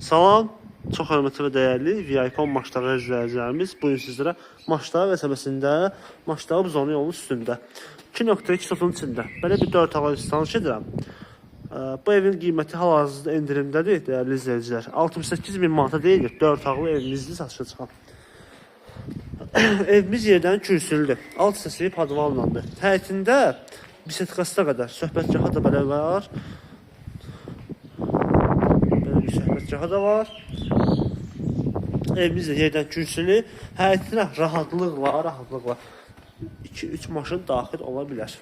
Salam, çox hörmətli və dəyərli VIP Maşdağı izləyicilərimiz. Bu gün sizlərə Maşdağı qəsəbəsində, Maşdağı buzonu yolunun üstündə 2.2 sotun içində belə bir 4 otaqlı ev tanış edirəm. Bu evin qiyməti hal-hazırda endirimdədir, dəyərli izləyicilər. 68 min manata deyilir, 4 otaqlı evimizdir satışa çıxan. Evimiz yerdən kürsülüdür. Alt hissəsi podvallandır. Həyətində bisetkasına qədər söhbətgahı da belə var. Belə bir söhbətgahı da var. Evimiz də yerdən kürsülü. Həyətinə rahatlıqla 2-3 maşın daxil ola bilər.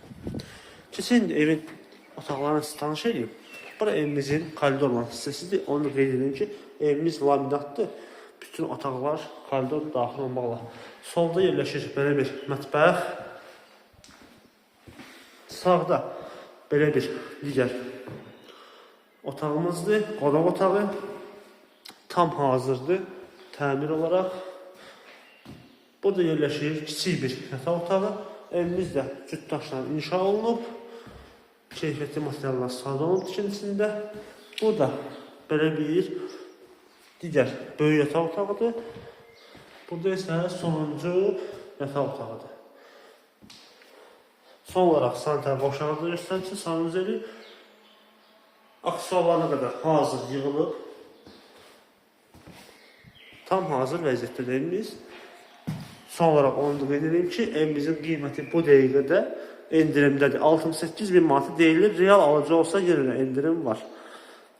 Keçin evin otaqlarını sizi tanış edeyim. Bura evimizin koridorla hissəsidir. Onu da qeyd edim ki, evimiz laminatdır. Bütün otaqlar koridor daxil olmaqla. Solda yerləşir belə bir mətbəx. Sağda belə bir digər otağımızdır. Qonaq otağı. Tam hazırdır təmir olaraq. Burada yerləşir kiçik bir yataq otağı. Evimiz də cüt daşla inşa olunub. Keyfiyyətli materiallar istifadə olunub tikintisində. Burada belə bir digər böyük yataq otağıdır. Burada isə sonuncu yataq otağıdır. Son olaraq sanitar qovşağı da göstərim ki, sanuzeli aksesuarlarına qədər hazır yığılıb. Tam hazır vəziyyətdədir evimiz. Son olaraq onu da qeyd edeyim ki, evimizin qiyməti bu dəqiqədə endirimdədir. 68 min manata deyilir. Real alıcı olsa yenə də endirim var.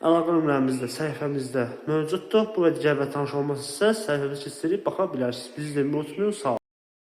Əlaqə nömrəmiz də səhifəmizdə mövcuddur. Bu və digər və tanış olmaq istəsəniz səhifəmizi keçirib baxa bilərsiniz. Bizi də unutmayın. Sağ olun.